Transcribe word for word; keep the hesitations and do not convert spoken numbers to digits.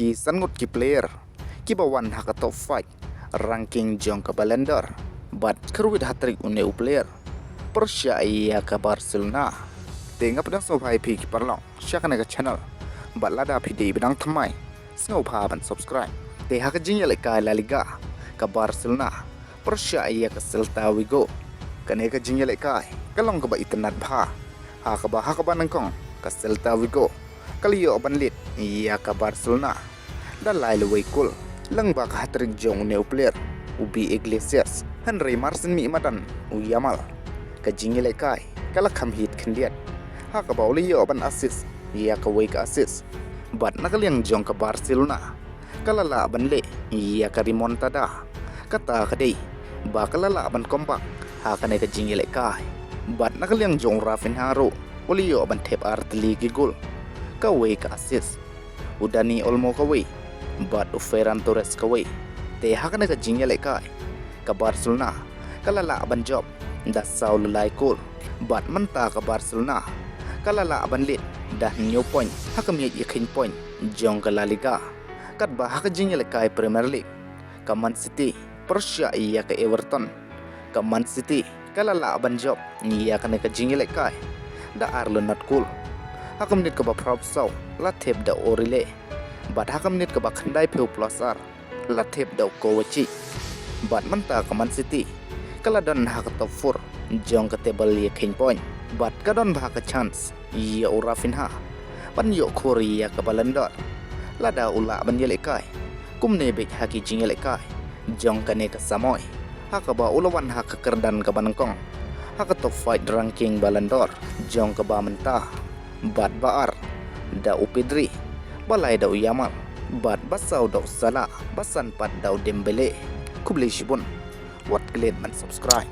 Ki san ngut ki player kiba wan ha ka top five ranking jong ka Ballon d'Or, bad kyrwit hat-trick une u player pyrshah ïa ka Barcelona. Te nga pdiang sngewbha ïa phi ki paralok sha kane ka channel, bad lada phi dei ba dang thymmai, sngewbha ban subscribe. Te ha ka jingïalehkai La Liga, ka Barcelona pyrshah ïa ka Celta Vigo. Kane ka jingïalehkai ka long kaba itynnad bha, ha kaba ha kaba nyngkong ka Celta Vigo ka la ïoh ban lead ïa ka Barcelona da lai lawei kol, lyngba ka hat-trick jong une u player u B Iglesias, hynrei mar shen mih madan u Yamal, ka jingïalehkai ka la kham hit khyndiat, ha kaba u la ïoh ban assist ïa kawei ka assist. Bad na ka liang jong ka Barcelona ka la lah ban leh ïa ka remontada. Kata ka dei ba ka la lah ban comeback ha kane ka jingïalehkai. Bad na ka liang jong u Raphinha ruh u la ïoh ban thep ar tylli ki gol, kawei ka assist, u Dani Olmo kawei, bad u Ferran Torres kawei. Te ha kane ka jingïalehkai ka Barcelona ka la lah ban jop da saw la lai kol. Bad mynta ka Barcelona ka la lah ban lead da hynñiew point ha ka miej ïakheiñ point jong ka La Liga. Katba ha ka jingïalehkai Premier League, ka Man City pyrshah ïa ka Everton, ka Man City ka la lah ban jop ïa kane ka jingïalehkai da ar la nod kol. Ha ka minit kaba phra phew saw la thep da Origi, bad ha ka minit kaba khyndai phew plus ar la thep da u Kovacic. Bad mynta ka Man City ka la don ha ka top four jong ka table ïakheiñ point, bad ka don bha ka chance ïa u Raphinha ban ïoh khur ïa ka Ballon d'Or lada u lah ban ïalehkai kumne beit ha ki jingïalehkai jong kane ka samoi, ha kaba u la wan ha ka kyrdan kaba nyngkong ha ka top five ranking Ballon d'Or jong kaba mynta, bad ba ar da u Pedri, ba lai da u Yamal, bad ba saw da u Salah, ba san pat da u Dembele. Khublei shibun, wat klet ban subscribe.